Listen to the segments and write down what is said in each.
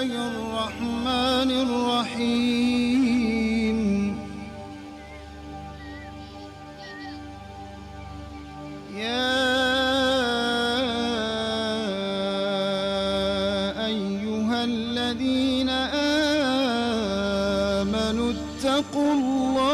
الله الرحمن الرحيم يا أيها الذين آمنوا اتقوا الله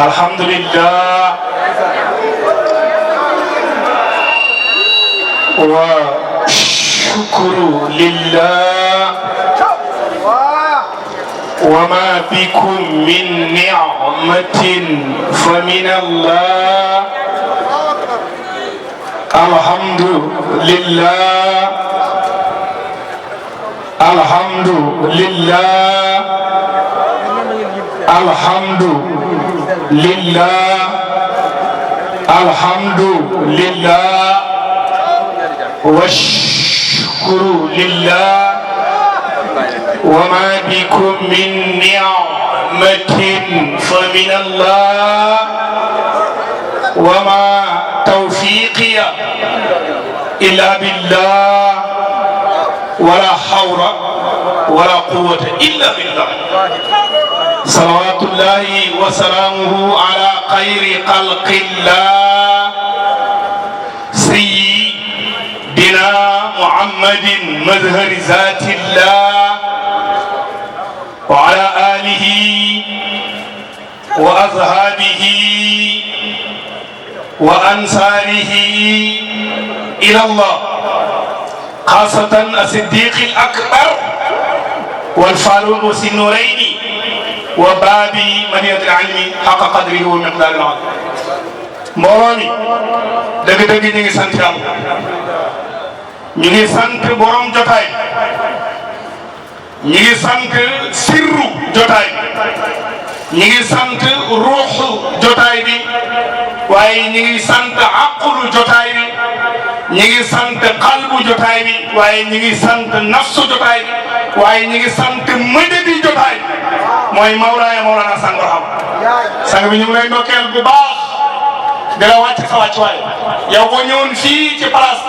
الحمد لله والشكر لله وما بكم من نعمة فمن الله الحمد لله الحمد لله الحمد لله الحمد لله والشكر الشكر لله وما بكم من نعمة فمن الله وما توفيقي إلا بالله ولا حول ولا قوة إلا بالله صلوات الله وسلامه على خير خلق الله سيدنا محمد مظهر ذات الله وعلى آله وأصحابه وأنصاره إلى الله خاصة الصديق الأكبر والفاروق النورين وباب مدينة العلم حق قدره ومقدار العظيم mbooloo mi dëgg-dëgg ñu ngi sant Yàlla ñu ngi sant borom jotaay ñu ngi sant sirru jotaay ñu ngi sant ruuxu jotaay bi waaye ñu ngi sant aqlu jotaay bi ñu ngi sant qalbu jotaay bi waaye ñu ngi sant nafsu jotaay bi waaye ñu ngi sant mëdëdi jotaay bi mooy Mawlaaya Mawlana sang xam sang bi ñu ngi lay ndokkeel bu baax di la wàcc sa wàccuwaay yow boo ñëwoon fii ci place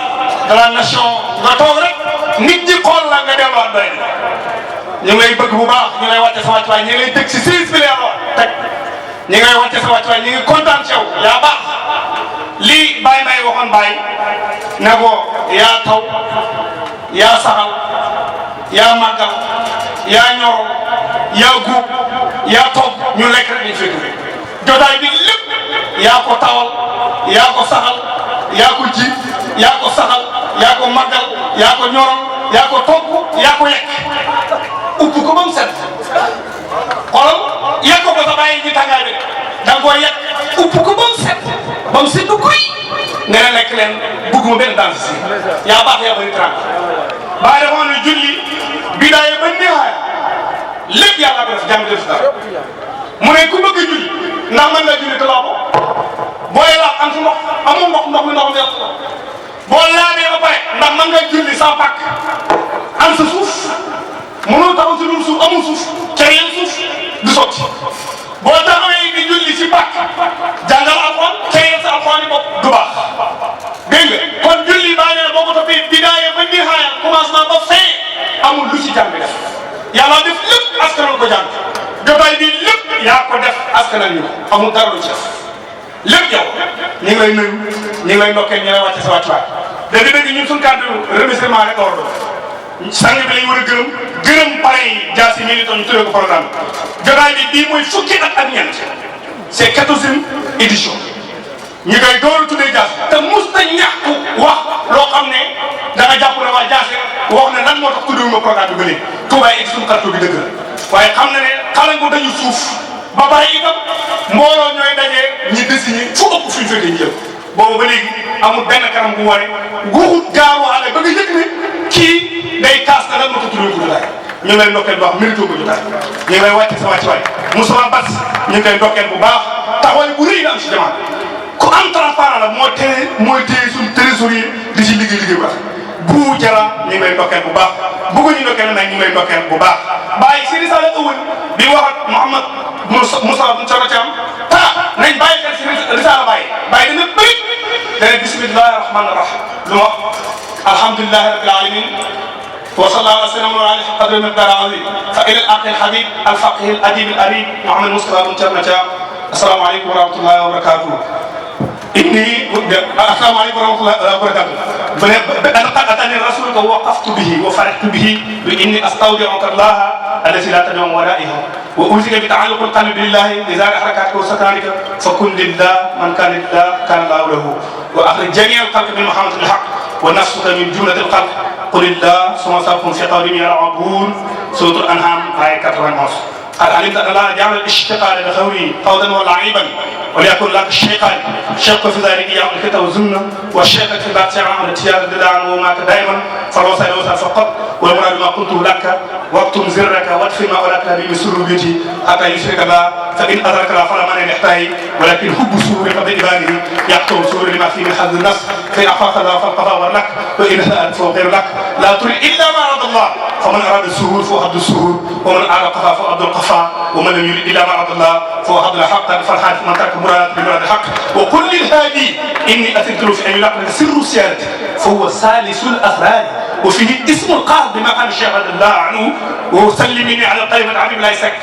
de la nation nga toog rek nit ñi xool la nga delluwaat doy ñu ngi lay bëgg bu baax ñu ngi lay wàcc sa wàccuwaay ñu ngi lay teg si 6 milliards teg ñu ngi lay wàcc sa wàccuwaay ñu ngi kontaan ci yow yaa baax lii Baye Mbaye waxoon Baye ne ko yaa taw yaa saxal yaa màggal yaa ñoro yaa guub yaa toog ñu lekk rek ñu fekk jotaay bi lépp yaa ko tawal yaa ko saxal yaa ko ji yaa ko saxal yaa ko màggal yaa ko ñoral yaa ko togg yaa ko yekk upp ko ba mu set xoolal yekk ko sa bàyyi ji tàngaay bi da nga koy yekk upp ko ba mu set du kuy nga ne lekk leen bugguma benn dans si yaa baax yaa bëri tànk bàyyi dafa ne julli bidaaya ba neexaaya lépp yàlla ko def jàng def dara mu ne ku bëgg julli ndax mën nga julli te loo ko booy laaj am si ndox amul ndox mi ndox mi yàqu boo laajee ba pare ndax mën nga julli sans pàkk am sa suuf mënoo taxaw si lu suuf amul suuf ca yéen suuf du sotti boo taxawee di julli si pàkk jàngal alxuraan ca yéen sa alxuraan yi bopp du baax dégg nga kon julli baa nee boo ko toppee bidaaya ba nihaaya commencement ba fin amul lu ci jàng bi def yàlla def lépp askanal ko jàng jotaay bi lépp yaa ko def askanal ñu amul dara lu ci def lépp yow ñu ngi lay nuyu ñu ngi lay ndokkeel ñu lay wàcce sa wàccuwaay dëgg-dëgg ñun suñu kàddu remerciement rek la war a doon sang bi lañ war a gërëm pare yi jaasi mi ni toon ñu tuddee ko programme jotaay bi bii mooy fukki at ak ñeent c'est 14e édition ñu koy door a tuddee jaasi te mus na ñàkk wax loo xam ne da nga jàpp ne waa jaasi wax ne lan moo tax tuddee programme bi ba léegi Touba yi suñu xaratu bi dëgg la waaye xam na ne xalangu dañu suuf ba pare itam mbooloo ñooy dajee ñi désigné fu ëpp fu ñu fekkee ñu jël boobu ba léegi amul benn kanam bu wane guuxut gaaru ale ba nga yëg ne kii day kaas na lan moo ko tuddee ko jotaay ñu ngi lay ndokkeel bu baax mérito ko jotaay ñu ngi lay wàcce sa wàcc waay Moussa Bass ñu ngi lay ndokkeel bu baax taxawaay bu rëy la am si jamono ku am transparent la mooy téye suñu trésorier di si liggéey bu baax bu jara ñu ngi lay ndokkeel bu baax bëgg ñu ndokkeel nag ñu ngi lay ndokkeel bu baax bàyyi si risale ëwël bi wax ak Mouhamad Moussa Thioro Thiam nañ bàyyi xel si risala bàyyi dana bëri dana bismillahi rahmani rahim lu ma alhamdulillahi rabbil alamin wa sallallahu ala sayyidina wa alihi qadri miqdar azim fa ila al aqil habib al faqih al adib al arib Mouhamad Moustapha Thioro Thiam assalamu alaykum wa rahmatullahi wa barakatuh السلام عليكم ورحمة الله وبركاته. أنا قد أتاني الرسول ووقفت به وفرحت به بإني أستودعك الله التي لا تدوم ورائها وأوصيك بتعلق القلب بالله لزار حركاتك وسكناتك فكن لله من كان لله كان الله له وأخرج جميع الخلق من محمد الحق ونفسك من جملة الخلق قل الله ثم صرفهم في قولهم يلعبون سورة الأنعام آية 91. قد علمت أن الله جعل الاشتقاق لخوي قولا ولعيبا وليكن لك الشيطان شق في ذلك يعمل الكتاب والزمنة والشيخ في بعض ساعة من التيار الدلع ومات دائما فالوصل وصل فقط والمراد ما قلته لك واكتم زرك واطفئ ما أولاك به من سرور بيتي حتى يشرك الله فإن أدرك الله فلا مانع يحتاج ولكن حب السرور قبل إبانه يقتل سرور لما فيه من حظ النفس فإن أعطاك الله فالقضاء لك وإن سألت فهو خير لك لا تريد إلا ما أراد الله فمن أراد السرور فهو عبد السرور ومن أراد القفا فهو عبد القفا ومن لم يريد إلا ما أراد الله فهو عبد الحق فالحاج من ترك مراد بمراد الحق وكل الهادي إني أثرت له في أن يلقى سر سيادته فهو ثالث الأفراد وفيه اسم القائد بما قال الشيخ رضي الله عنه وسلمني على الطيب العبيب لا يسك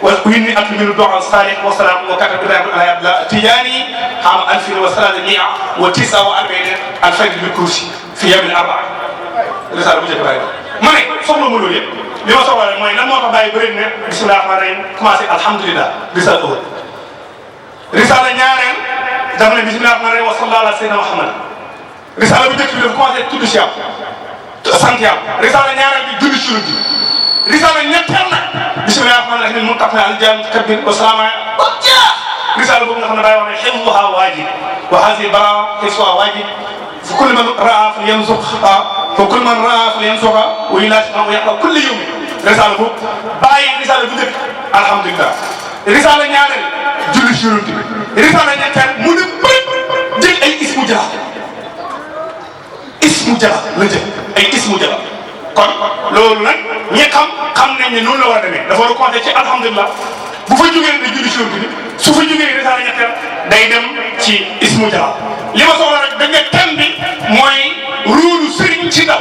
وإني أطلب من الدعاء الصالح والسلام وكتب إبراهيم على تياني عام 1349 الفجر بالكرسي في يوم الأربعاء رسالة بوجه إبراهيم ما ne soxla mu loolu yëpp li ma soxla rek mooy lan moo tax bàyyi bëri ne bisimilah rahmaani rahim commencé alhamdulilah risala ëwal risala ñaareel dafa ne bisimilah rahmaani rahim wa sallallahu ala sayyidina Muhammad risala bu njëkk bi dafa commencé tudd si yàlla sant yàlla risala ñaareel bi julli ci bi risala ñetteel nag bisimilah rahmaani rahim mun tax na al jam kabir wa salaama ba jeex risala boobu nga xam ne day wax ne xifduha waajib wa hazihi bara xifduha waajib fa kullu man raa falyanzuqha fa kullu man raa falyanzuqha wa yulaazimha wa yaqra kulli yawmin risala boobu bàyyi risala bu njëkk alhamdulilah risala ñaareel julli ci bi risala ñetteel mu ne bëri jël ay ismu jala la jël ay ismu jala kon loolu nag ñi xam nañ ne noonu la war a demee dafa war a compter ci alhamdulilah bu fa jógee day julli ci bi su fa jógee risala ñetteel day dem ci ismu jala li ma soxla rek da nga thème bi mooy rôle sëriñ ci ndaw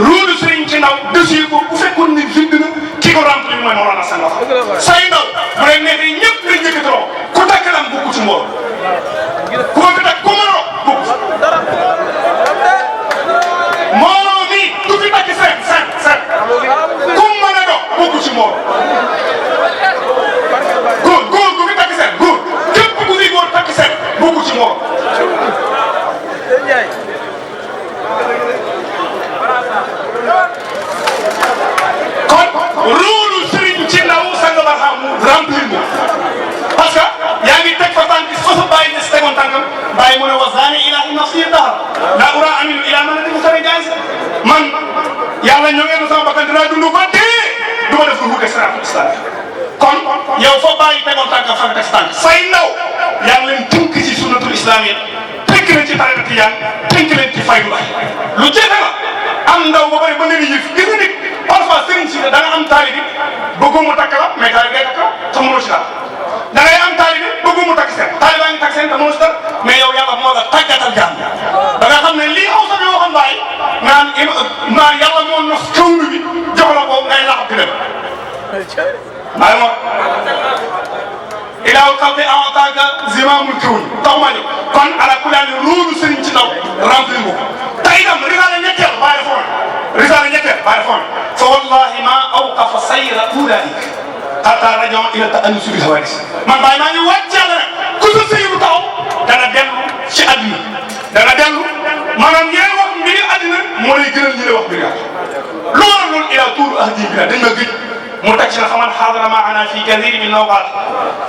rôle sëriñ ci ndaw dossier ko bu fekkoon ne vide na ki ko remplir mooy Mawlana Sanga say ndaw bu leen neexee ñëpp lañ yëkkatoo ku takk lam bokku ci mboor ku ko fi takk ku mënoo bokku mbooloo mi du fi takk cinq ku mën a dox bokku ci mboor góor gu fi takk cinq góor képp ku fi góor takk cinq bokku ci mboor kon rôle sëriñ ci ndaw Sanga Barham mu remplir mo parce que yaa ngi teg fa tànk fa sa bàyyi ne si tegoon tànkam bàyyi mu ne wasaani ilaahi nafsi dahar la ura aminu ila man ati musare jaayis man yàlla ñoo ngeen sama bakkan dinaa dund ba dee du ma def lu wuute siraatul islam kon yow fa bàyyi tegoon tànkam fa nga teg tànk say ndaw yaa ngi leen tënk ci sunnatul islamiyya tënk leen ci tariqa tijaan tënk leen ci faydu la lu jafe la am ndaw ba bëri ba nga ni yëf gis nga nit parfois sëriñ si da nga am taalibi bëggoo mu takk la mais taalibi day takk la te mënoo ci dara da ngay am taalibi bëggoo mu takk seen taalibi baa ngi takk seen te mënoo ci dara mais yow yàlla moo la tàggatal jaam da nga xam ne lii aw sa bi waxoon bàyyi naan yàlla moo nos kawnu bi jox la ko ngay laxab di dem bàyyi moo ilaahu xalqi a'taaka zimaamul kawni tax maa jóg kon ala kulli haal rôle sëriñ ci ndaw remplir ko te itam risaala ñetteel bàyyi foon risaala ñetteel bàyyi foon fa wallahi ma awqafa sayra ulaa'ika hatta raja'u ila ta'annusi bil hawaadis man bàyyi maa ngi wàcc yàlla ne ku sa sëyru taxaw dana dellu ci àdduna dana dellu maanaam ñee wax mbiri àdduna moo lay gënal ñi lay wax mbiri yàlla lu waral loolu ila tuuru ahdi bi dañ ma gëj mu teg ci na faman xaadara maana fi kathirin min awqaat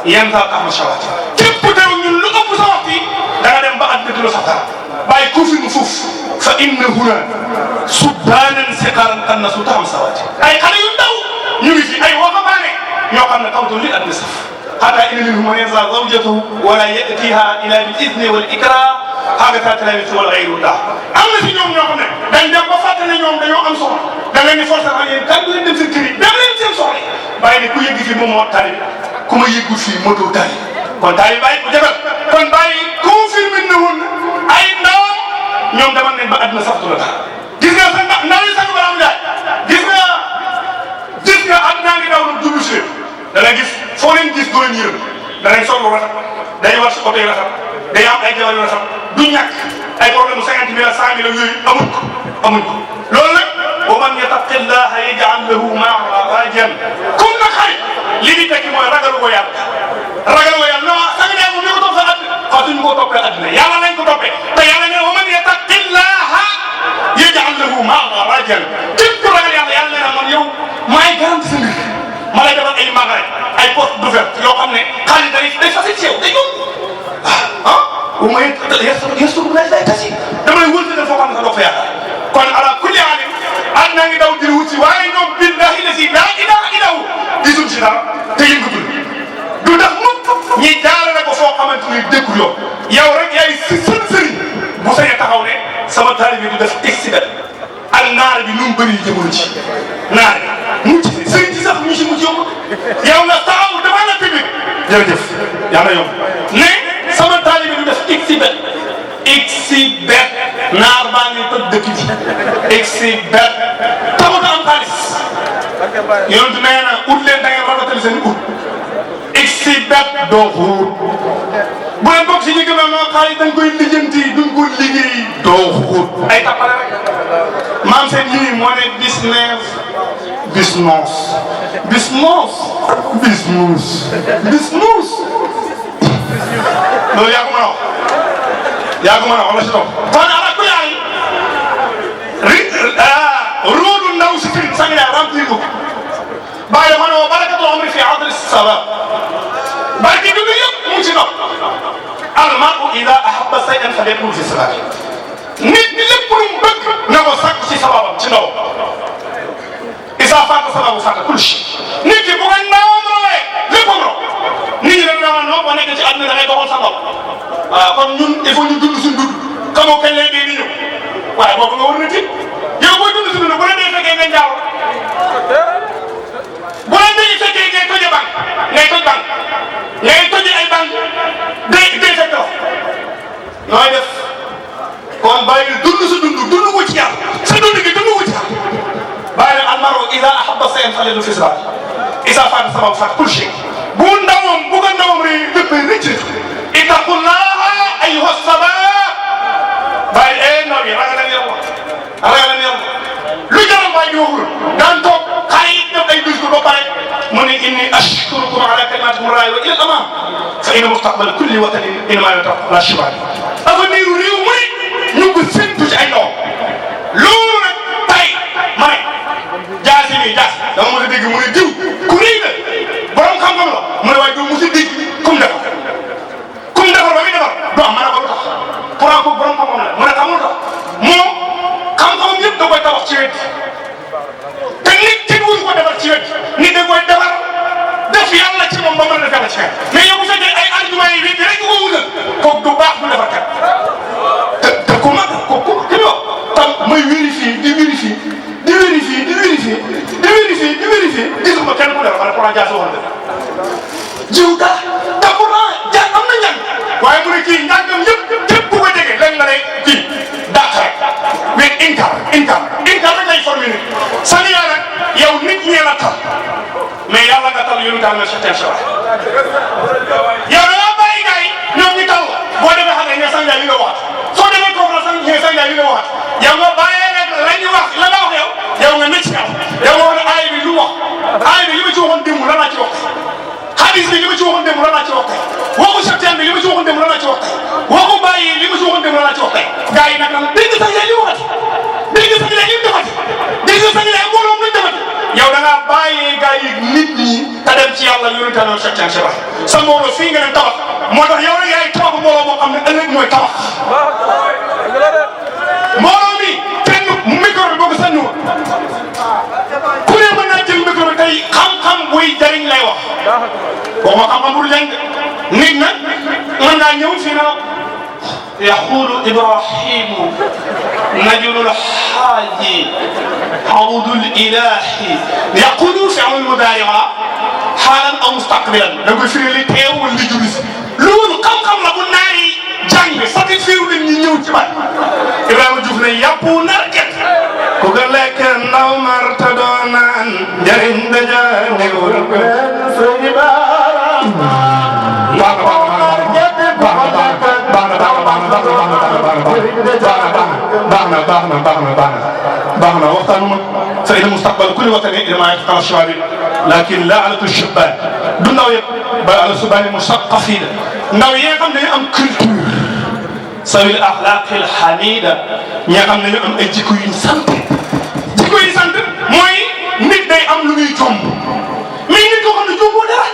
yanfaq ahmad shawat képp ku teew ñun lu ëpp sa waxtu yi da nga dem ba àdduna du la sax dara bàyyi ku fi mu fuuf fa inna huna subbaanan siqaaran qannasu taxam sawaati ay xale yu ndaw ñu ngi fi ay waxambaane ñoo xam ne tawtu li àdduna saf xataa inna minhum man yansa zawjatahu wala yatiha illa bil idni wal ikram hagata talawit wal ghayru dah am na si ñoom ñoo xam ne dañ dem ba fàtte ne ñoom dañoo am soxla da leen di forcer xam yéen kan du leen dem seen kër yi dem leen seen soxla bàyyi ne ku yëgg fii moom moo tali ku ma yëggul fii moo doo tali kon tali bàyyi ko jabal kon bàyyi confirmé na woon ay ndawam ñoom demal nañ ba àdduna sax du la dara gis nga sa ndaw yi Sanga Barham Ndiaye gis nga àdduna ngi daw na jublu si da nga gis foo leen gis doo leen yërëm danañ sol lu rafet day war si oto yi rafet day am ay jabar yu rafet du ñàkk ay problème mu 50 000 ak 100 000 yooyu amuñ ko loolu nag wa man yattaqillaha yaj'al lahu makhrajan kum nag xarit li di tekki mooy ragalu ko yàlla non Sanga Ndiaye moom ñu ko topp sa àdduna xaatuñu ko toppee àdduna yàlla lañ ko toppee te yàlla ne wa man yattaqillaha yaj'al lahu makhrajan képp ku ragal yàlla yàlla nee na man yow maay garanti sa mbir ma lay defal ay magasin ay porte d'ouverture yoo xam ne xaalis day facile ci yow day yomb au moins yëstu bu lay tasi damay wëlti foo xam ne sax doo fa yaakaar kon ala kulli haalin yaa ngi daw di wut si waaye ñoom billahi la si laa ilaha illa hu gisuñ si dara te yëngatul du tax mukk ñi jaarale ko foo xamante ni dëkku yow rek yaay si sën sëriñ bu sañ a taxaw ne sama taalibe du def excitant ak naar bi nu mu bëri jëmul ci naar bi mucc sëriñ ci sax ñu si mucc yomb yow nga taxaw dafa la public jërëjëf yàlla yomb ne sama taalibe du def excitant naar baa ngi tëj dëkk bi excitant taxut a am xaalis yonent nee na ut leen da ngeen rafetal seen ut excitant doo xuur bu leen bokk si ñu gëm a noo xaalis dañ koy lijjanti duñ ko liggéey doo xuur ay tappale rek maam seen yii moo ne business business business business business loolu yaa ko mën a wax yaa ko mën a wax wala si toog kon ala ku yaay rôle ndaw si fi sang yaa remplir ko bàyyi la ma ne wa barakatul amri fi adri sabab barke bi yëpp mu ngi si nopp almaru ida ahabba shay'an falyakun fi sabab nit ñi lépp lu mu bëgg na ko sàkk ci sababam ci ndaw isa fàtte sababu fàtte kulli shay nit ki bu ko ndawam rawee lépp am raw nit ñi dañ naan non boo nekkee ci àdduna da ngay doxal sa bopp waaw kon ñun il faut ñu dund suñu dund xamoo kañ lay dee di ñëw waaye boobu nga war na tiit yow booy dund suñu dund bu la dee fekkee nga njaaw bu la dee fekkee ngay toje banque ngay toj banque ngay toje ay banque day fekk la nooy def kon bàyyi dund sa dund ko ci yàlla sa dund gi dund ko ci yàlla bàyyi la almaru ida ahabba shay'an falyakun fi sabab isa fàtte sababu fàtte kulli shay bu ndawam bu ko ndawam rek lépp rëcc ittaqullaha ayyuha sabab bàyyi ndaw yi ragal leen yàlla lu jaral bàyyi di waxul daan toog xale yi def ay discours ba pare mu ne inni ashkurukum ala kalimati muraayi wa ila al amam fa inna mustaqbal kulli watanin innama yatawaqqaf ala shibab avenir réew mu ne ñu ko séntu ci ay ndaw loolu nag tey ma ne jaasi nii jaasi dama mos a dégg mu ne diw ku rëy la borom xam-xam la mu ne waaye doo mos a dégg comme defar ba muy defar du am mën a ko lu tax pourtant ko borom xam-xam la mu ne xamul tax moom xam-xamam yëpp da koy tabax ci wet te nit ki wuñ ko defar ci wet nit da koy defar def yàlla ci moom ba mën a def yàlla ci wet mais yow bu fekkee ay argument yi wet rek ko wutal kooku du baax du defar kat te ku mag ko ki wax tam may vérifier di vérifier gisuma kenn ku defar pourtant jaasi waxoon dëgg jiw ta te pourtant am na njàng waaye mu ne kii njàngam yëpp képp ku ko jege léegi nga ne kii dàq rek mais inkar rek lay formé nit sani yaa nag yow nit ñee la tal mais yàlla nga tal yonu tal na certain choix yow da ngaa bàyyi gars yi ñoom ñu tal boo demee xam ne nga sang li nga waxat soo demee conférence nga sang li nga waxat yow nga bàyyee rek la ñu wax la nga wax yow nga nëcc yow nga wax ne aay bi lu wax aay bi li ma ci waxoon démb lan laa ci wax hadis bi li ma ci waxoon démb lan laa ci wax tey waxu septembre bi li ma ci waxoon démb lan laa ci wax tey waxu bàyyi li ma ci waxoon démb lan laa ci wax tey gars yi nag dégg nga sax yaay li waxati dégg nga sax yaay li defati dégg nga sax yaay mbooloo mu defati yow da ngaa bàyyee gars yi nit ñi te dem ci yàlla yonente na septembre c'est vrai sa mbooloo fii nga leen tabax moo tax yow rek yaay tabax mbooloo moo xam ne ëllëg mooy tabax mbooloo mi kenn micro bi boo ko sànni woon ku ne mën naa jël micro bi tey xam-xam buy jariñ lay wax boo ma xam-xam bul jàng nit nag mën naa ñëw fii na يقول إبراهيم نجل الحاج عروض الإله يقول فعل المضارع حالا أو مستقبلا نقول في اللي تيو واللي جلس لون قم لا بو ناري جانغ ساتيفيو لي ني ñew ci bat Ibrahima Diouf ne yàppu narket ku ga lekk ndaw marta doonan njariñ daja newul ko sëñ باهنا وقتنا فإن مستقبل كل وطن إنما يتقى الشباب لكن لا على الشبان دون نوع على الشبان مثقفين نوع يقام أم كلتور سوي الأخلاق الحميدة يقام أم جيكو إنسان جيكو إنسان موي نيت داي أم لوي جوم مي نيت كو خامن جومبو دارا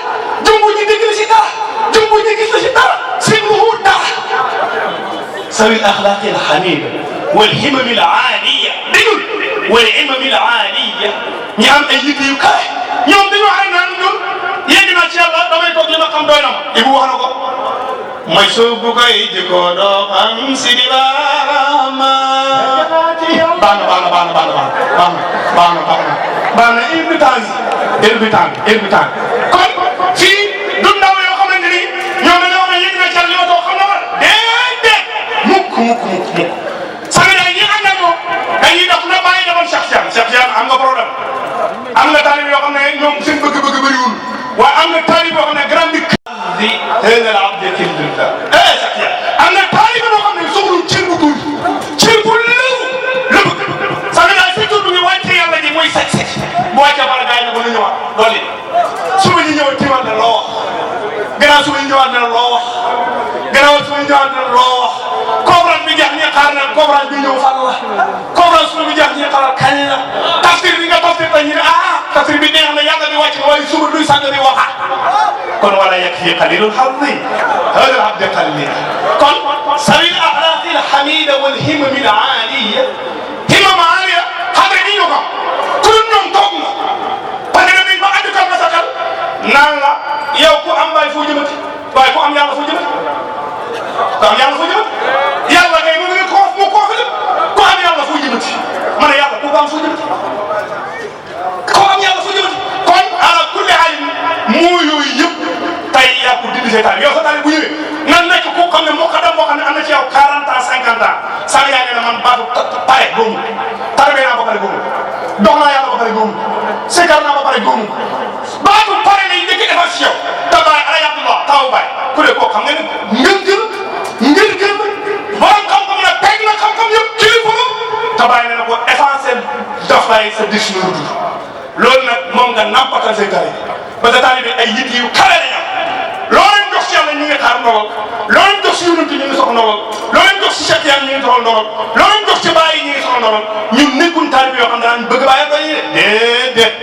جومبو جي ديغل سي دارا جومبو جي غيس سي دارا سينو دارا سوي الأخلاق الحميدة والهمم العالية wal himam al aaliya ñi am ay yitte yu kawe ñoom dañu wax rek naan ñun yegg naa ci yàlla damay toog li ma xam doy na ma Ibu wax na ko mooy soobu koy jikko doo xam si di baarama baax na heure bi temps kon fii du ndaw yoo xamante ni ñoom dañoo wax ne yegg naa ci yàlla li ma toog xam na war déedéet mukk sama yaay ñi ànd ak moom dañuy def na bàyyi demoon Cheikh Tidiane am nga problème am nga taalib yoo xam ne ñoom seen bëgg-bëgg bëriwul waaye am na taalib yoo xam ne grande di hënal abdi kindulta Cheikh Tidiane am na taalib yoo xam ne soxlu cër bu tuuti cër bu lëw la bëgg sama yaay si tur bi ñu wàcce yàlla ji mooy sec bu wàccee bala gars yi ne ko nu ñëwaat loolu it suba ñu ñëwaat tiimal na loo wax gannaaw suba ñu ñëwaat na loo wax gannaaw suba ñu ñëwaat na loo wax conférence bi jeex ñi xaar na conférence bi ñëw fan la conférence suba bi jeex ñi xaar kañ la tafsir bi nga tafsir tey ñu ne tafsir bi neex na yàlla bi wàcc na waaye suba luy sànq bi waxaat kon wala yakfi qalilul hazzi hada al abd qalil kon sawil axlaaqi al hamida wal himam al aaliya himam aaliya xadra ni ñu ko ku ñoom toog na parce que dañ ba andi ko na sa xel naan la yow ku am baay foo jëmati waaye ku am yàlla foo jëmati ku am yàlla foo jëmati yàlla kay mu ngi koof mu koof la ku am yàlla foo jëmati ma ne yàlla ku ko am foo jëmati ku am yàlla foo jëmati kon ala kulli haal moo yooyu yëpp tey yaa ko dindi say taal yow sa taal bu ñëwee nan nekk ku xam ne moo xadam boo xam ne am na ci yow 40 ans 50 ans saa yaa ngi ne man baatu pare góomu tarbee naa ba pare góomu dox naa yàlla ba pare góomu sikar naa ba pare góomu baatu pare lay njëkk defar si yow te bàyyi ala yàlla taw bàyyi ku ne koo xam nga ne ngeen gën borom xam-xam nag teg na xam-xam yëpp kilifa te bàyyi na ko essentiel daf lay sa dictionnaire loolu nag moom nga nampatal say taal ba sa taal bi ay yitt yu kawe la ñu am loo leen jox si yàlla ñu ngi xaar ndogal loo leen jox si yonent ñu ngi soxla ndogal loo leen jox si Cheikh Tidiane ñu ngi soxla ndogal loo leen jox ci Baye ñu ngi soxla ndogal ñun nekkul taal bi yoo xam ne daan bëgg Baye doy ñu de déedéet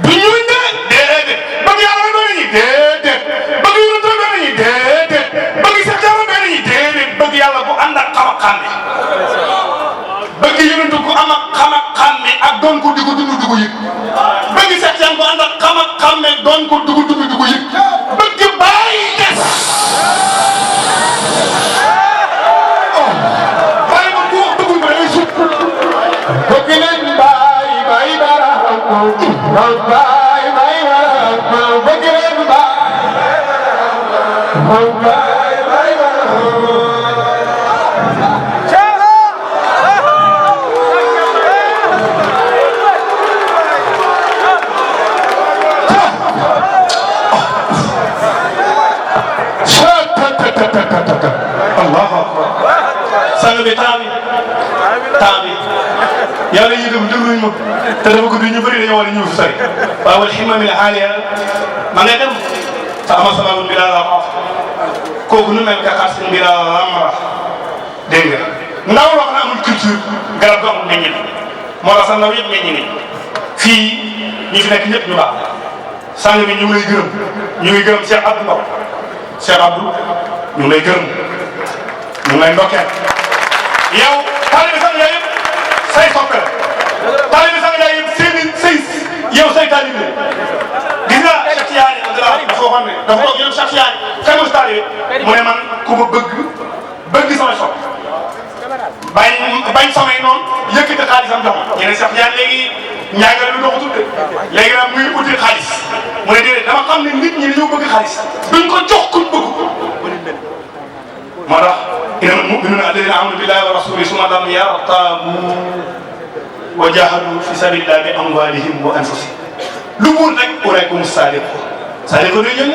du ñuy déedéet bëgg yàlla doy nañu déedéet bëgg yonent doy nañu déedéet bëgg Cheikh Tidiane doy nañu déedéet bëgg yàlla bu ànd ak xam ak xàmme bëgg yonent ku am ak xam ak xàmme ak doon ko di ko dund di ko yëg bëgg Cheikh Tidiane bu ànd ak xam ak xàmme doon ko dugg dund di ko yëg bëgg Baye des Baye ma ku wax dugg ko da ngay suuf bëgg leen Baye baram Baye baram bëgg leen Baye baram Allahu akbar sang bi temps bi yàlla yi dem dégluñ ma te dafa gudd ñu bëri dañoo war a ñëw fi sori waaye wal himam al aaliya ma ngay dem te ama sababun bila la kooku nu mel ka xarsin bila lamra dégg nga ndaw loo xam ne amul culture garab gu amul meññit moo tax sax ndaw yëpp meññ ni fii ñi fi nekk ñëpp ñu baax sang bi ñu ngi lay gërëm ñu ngi gërëm Cheikh Abdou Mbow Cheikh Abdou ñu ngi lay gërëm ñu ngi lay ndokkeel yow taalibe sang yaay yëpp say soppe la taalibe sang yaay yëpp yow say taalibe gis nga Cheikh Tidiane dafa waxoon ne dafa toog yow Cheikh Tidiane xamul taalibe mu ne man ku ma bëgg samay sopp bañ samay noonu yëkkati xaalisam jox ma ñu ne Cheikh Tidiane léegi njàngale bi doxatul de léegi nag muy uti xaalis mu ne déedéet dama xam ne nit ñi dañoo bëgg xaalis duñ ko jox kuñ bëgg moo tax innamal mu'minuuna allaziina aamanu billaahi wa rasuulihi summa lam yartaabu wa jaahadu fi sabiilillaahi bi amwaalihim wa anfusihim lu wóor rek ulaa'ika humu saadiquun c'est-à-dire que ñun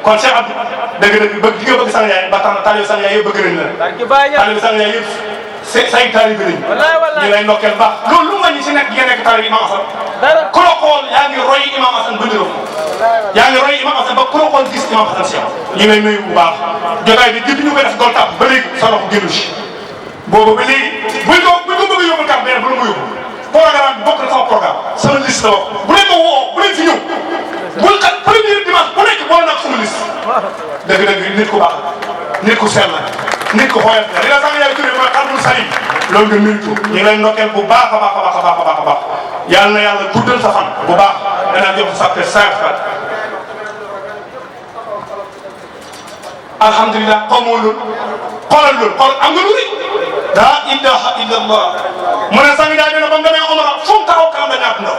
kon Cheikh Abdou dëgg-dëgg bëgg gi nga bëgg sang yaay ba tax na taalibe sang yaay yëpp bëgg nañ la taalibe sang yaay yëpp say taalibe lañ ñu lay ndokkeel baax loolu lu ma ñu si nekk nga nekk taalibe Imam Assane ku la xool yaa ngi roy Imam Assane ba niroo yaa ngi roy Imam Assane ba ku la xool gis Imam Assane si yow ñu lay nuyu bu baax jotaay bi depuis ñu koy def doon tàpp ba léegi sa loxo génnu si boobu ba léegi buñ ko bëgg a yóbbul kàpp benn bu la ma yóbbu programme bi bokk na sama programme sama liste la wax bu leen ma woo bu leen fi ñëw bul xam premier dimanche bu nekk boole naa ko sama liste dëgg-dëgg nit ku baax nit ku sell nit ku xoyal la li nga sang yaay turé mooy xam salim loolu nga mérite ñu ngi lay ndokkeel bu baax a baax a baax a baax a baax a baax yàlla na yàlla guddal sa fan bu baax danaa jox sa sàppe 5 fan. alhamdulilah xaw ma loolu xoolal loolu xool am nga lu rëy laa ilaha illallah mu ne sang daal dina ba mu demee Omar fu mu taxaw kanam dañu ànd ndaw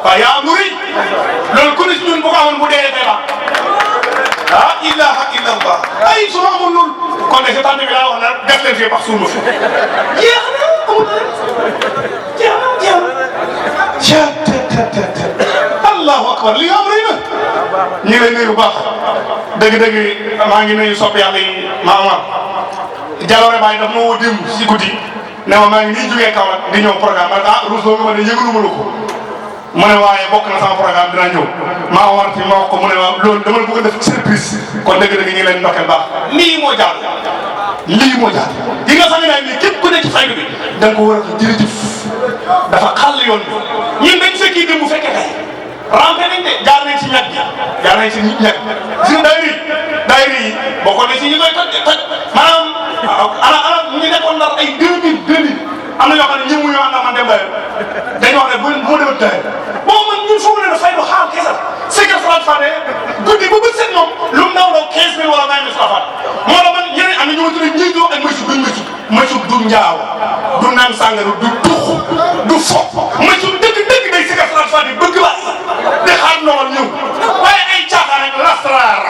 waaw yaa am lu rëy loolu ku ne si ñun bu ko amoon bu dee day baax laa ilaha illallah ay su ma amoon loolu kon de si tànn bi laa wax na def leen fii bax suul ma fi jeex na amul jeex na allahu akbar li nga am rëy na ñu ngi lay nuyu bu baax dëgg-dëgg maa ngi nuyu sopp yàlla yi ma Omar Jaloore Baye daf ma woo démb si guddi ne ma maa ngi nii jógee Kaolack di ñëw programme ma ne ah Rousse loo nga ma ne yëgaluma la ko mu ne waaye bokk na sama programme dina ñëw maa Omar fi ma wax ko mu ne waaw loolu dama la bëgg a def surprise kon dëgg-dëgg ñu ngi leen ndokkeel baax lii moo jaar lii moo jaar yi nga xam ne daal nii képp ku nekk ci faydu bi da nga ko war a jërëjëf dafa xàll yoon bi ñun dañ fekki démb bu fekkee tey rampe nañ de jaar nañ ci ñag bi jaar nañ ci ñag gis nga daayira yi bokkoon na ci ñi koy toj maanaam ana ñu nekkoon Ndar ay 2000 am na ñoo xam ne ñëw ñoo ànd ak man dem dañu wax ne bu ma demoon daayira boo man ñun foofu ne na fay du xaal kese c'est que Fane Fane guddi ba bët set moom lu mu ndaw ndaw 15000 wala 20000 Fane moo la man ñeneen am na ñu ma tudd ñiitoo ak mësu du njaaw du naan sàngara du tux du fo mësu dëgg day c'est que Fane Fane bëgg la di xaar ndogal ñëw waaye ay caaxaan ak lasraar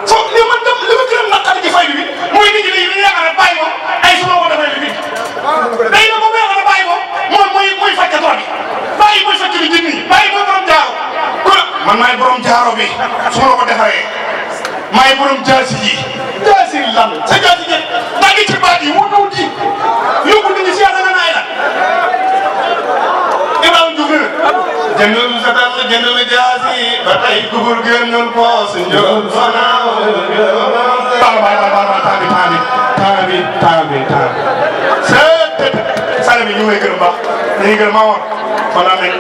foog li ma gën a naqari ci faydu bi mooy nit ñi dañuy yaakaar ne bàyyi moom ay su ma ko defee li day na moom yaakaar ne bàyyi moom mooy fajkatoo bi bàyyi mooy fajkatu jinni yi bàyyi mooy borom jaaro man maay borom jaaro bi su ma la ko defaree maay borom jaasi ji jaasi lan sa jaasi ji daa ngi ci baat yi wut wut yi yóbbu nit ñi si yàlla naay la Ibrahima Diouf ne jëndul fetal jëndul jaasi ba tey gugur génnul poos njol fanaaw temps sale bi ñu ngi lay gërëm baax dañuy gërëm maa woon kon naa nañ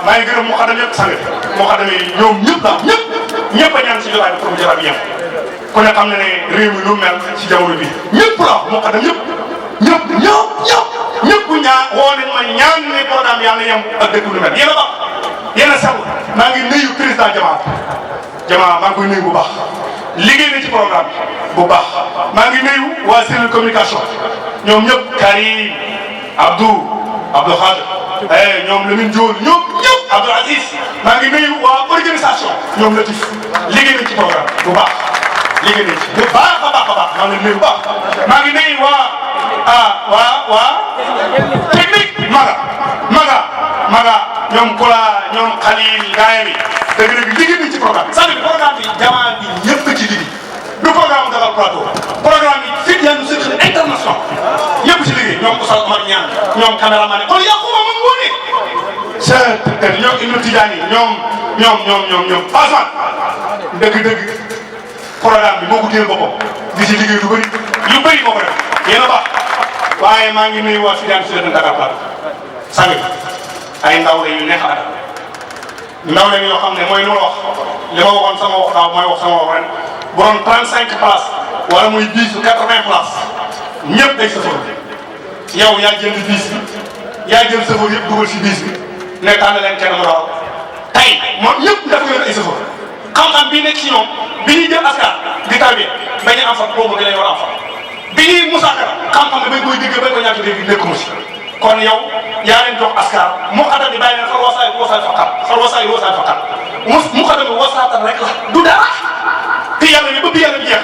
maa ngi gërëm mu xadam yëpp sale moo xadam yi ñoom ñëpp daal ñëpp a ñaan si jotaay bi pour jotaay bi yem ku ne xam ne ne réew mi lu mel si jamono bi ñëpp la moo xadam ñëpp ñaa woo nañ ma ñaan ne programme yàlla yem ak dëkk lu mel yéen a baax yéen a sell maa ngi nuyu président Jamaa maa ngi koy nuyu bu baax liggéey na ci programme bu baax maa ngi nuyu waa cellule communication ñoom ñëpp Karim Abdou Khadir ñoom Lamine Diol ñoom ñëpp Abdou Aziz maa ngi nuyu waa organisation ñoom Latif liggéey nañ ci programme bu baax liggéey nañ ci bu baax a baax maa ngi nuyu bu baax maa ngi nuyu waa technique maga ñoom Kola ñoom Khalil gaay mi dëgg-dëgg liggéey nañ ci programme c'est-à-dire programme bi jamaa bi ñëpp ci liggéey du programme Dakar Plateau programme bi fii yaa ngi seen international ñëpp ci liggéey ñoom Oustaz Omar Niang ñoom caméraman yi kon yàquma moom moo ne c'est ñoom Ibnu Tidiane ñoom Fasman dëgg-dëgg programme bi moo ko téye boppam di ci liggéey lu bëri moo ko def yéen a baax waaye maa ngi nuyu waa Fidane Sud Dakar Plateau sang ay ndaw la yu neex a ndaw la yoo xam ne mooy lu ma wax li ma waxoon sama wax daaw mooy wax sama wax ren bu doon 35 places wala muy 10 ou 80 places ñëpp day sëfër yow yaa jënd 10 bi yaa jël sëfër yëpp dugal si 10 bi ne tànn leen kenn mu dawal tey moom ñëpp dafa yor ay sëfër xam-xam bii nekk si ñoom bi ñuy jël askar di tarbiya bañ a am fa boobu dinañ war a am fa bi ñuy musaakara xam-xam ne bañ koy déggee bañ ko ñàkk a dégg nekk mu si kon yow yaa leen jox askar mu xatam bi bàyyi leen xar wasaay faqat mu xatam bi wasaatan rek la du dara te yàlla bi ba bi yàlla bi jeex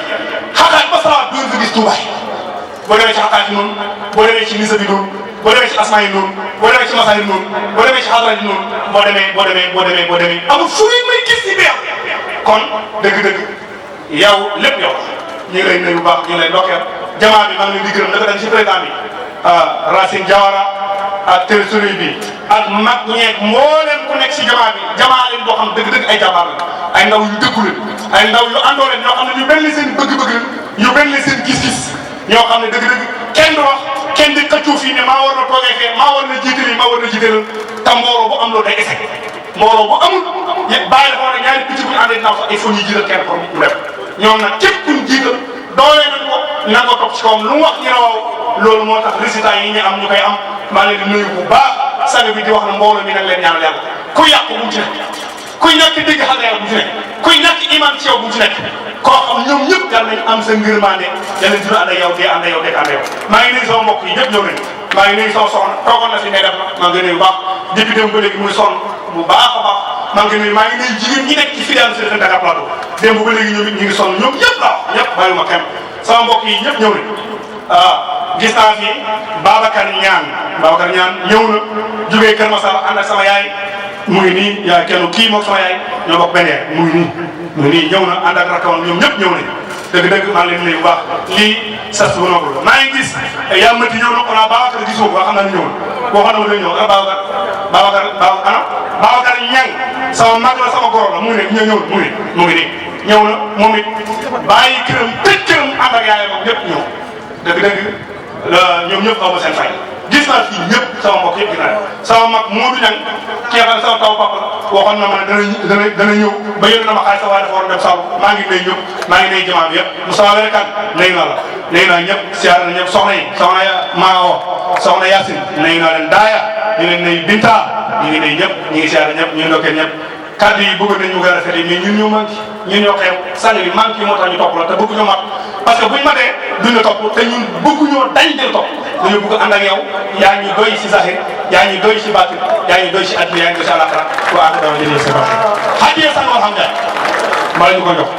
xaqaat ba salaat doon fi gis tuubaay boo demee ci xaqaat yi noonu boo demee ci nisa bi noonu boo demee ci asmaa yi noonu boo demee ci masaa yi noonu boo demee ci xadra yi noonu boo demee amul fu may gis ci biir kon dëgg-dëgg yow lépp yow ñu ngi lay nuyu bu baax ñu ngi lay ndokkeel jamaa bi maa ngi leen di gërëm dafa dem ci président bi Racine Diawara ak trésorier bi ak mag ñeeg mboolem ku nekk si jamaa bi jamaa leen boo xam dëgg-dëgg ay jàmbaar la ay ndaw yu dëggu leen ay ndaw yu àndoo leen ñoo xam ne ñu mel ni seen bëgg-bëgg leen ñu mel ni seen gis-gis ñoo xam ne dëgg-dëgg kenn du wax kenn di xëccoo fii ne maa war na toogee fee maa war na jiitali maa war na jiitalal te mbooloo bu am loolu day échec mbooloo bu amul bàyyi dafa war a ñaari picc bu ñu àndee naaw sax il faut ñu jiital kenn pour mu dem ñoom nag képp kuñ jiital doole nañ ko na nga topp ci kawam lu mu wax ñu ne waaw loolu moo tax résultat yi ñu am ñu koy am maa ngi leen di nuyu bu baax sang bi di wax ne mbooloo mi nag leen ñaanal yàlla ku yàqu bu ci nekk kuy ñàkk dégg xam yàlla bu ci nekk kuy ñàkk iman ci yow bu ci nekk koo xam ñoom ñëpp yal nañ am sa ngërmande yal nañ dina ànd ak yow dee ànd ak yow dekk ànd ak yow maa ngi nuyu sama mbokk yi ñëpp ñëw nañu maa ngi nuyu sama soxna toogoon na fi ne def na maa ngi nuyu bu baax depuis démb ba léegi muy sonn bu baax a baax maa ngi nuyu jigéen ñi nekk ci filiale Sud Dakar Plateau démb ba léegi ñoom it ñu ngi sonn ñoom ñëpp la ñëpp bàyyiwuma kenn sama mbokk yi ñëpp ñëw nañu gis naa fi Babacar Ñaan ñëw na jógee Kër Masar ànd ak sama yaay mu ngi nii yaa kenn kii moom sama yaay ñoo bokk benn mu ngi nii ñëw na ànd ak rakkam ñoom ñëpp ñëw nañu dëgg-dëgg maa ngi leen di nuyu bu baax lii sas bu noble la maa ngi gis yaa mati ñëw na on a Babacar gisoo ko xam naa ne ñëw na boo xam ne ma lay ñëw ana Babacar Ñang sama mag la sama goro la mu ngi ne mu ngi nii ñëw na moom it bàyyi këram tëj këram ànd ak yaayam ak ñëpp ñëw dëgg-dëgg ñoom ñëpp xaw ma seen fay gis naa fii ñëpp sama mbokk yëpp gis naa sama mag Modou Niang kii xam ne sama taw papa la waxoon na ma ne dana ñëw ba yónnee na ma xaalis sa waaye dafa war a dem Saalum maa ngi nuyu ñëpp maa ngi nuyu jamaa bi yëpp Moussa Wele Kane nuyu naa la nuyu naa ñëpp siyaar na ñëpp soxna yi soxna Mao soxna Yacine nuyu naa leen Daaya ñu leen nuyu Binta ñu ngi nuyu ñëpp ñu ngi siyaar ñëpp ñu ngi ndokkee ñëpp kaddu yi bëgg nañ mu gën a rafetee mais ñun ñoo manqué ñun ñoo xew sang bi manqué moo tax ñu topp la te bëgg ñoo mat parce que buñ matee duñ la topp te ñun bëgguñoo dañ di la topp dañu bëgg ànd ak yow yaa ñu doy si zahir yaa ñu doy si baatin yaa ñu doy si àddina yaa ñu doy si àllaaxira wa ak dama jëlee sa baatin xajee sang alhamdulilah mbala ñu ko jox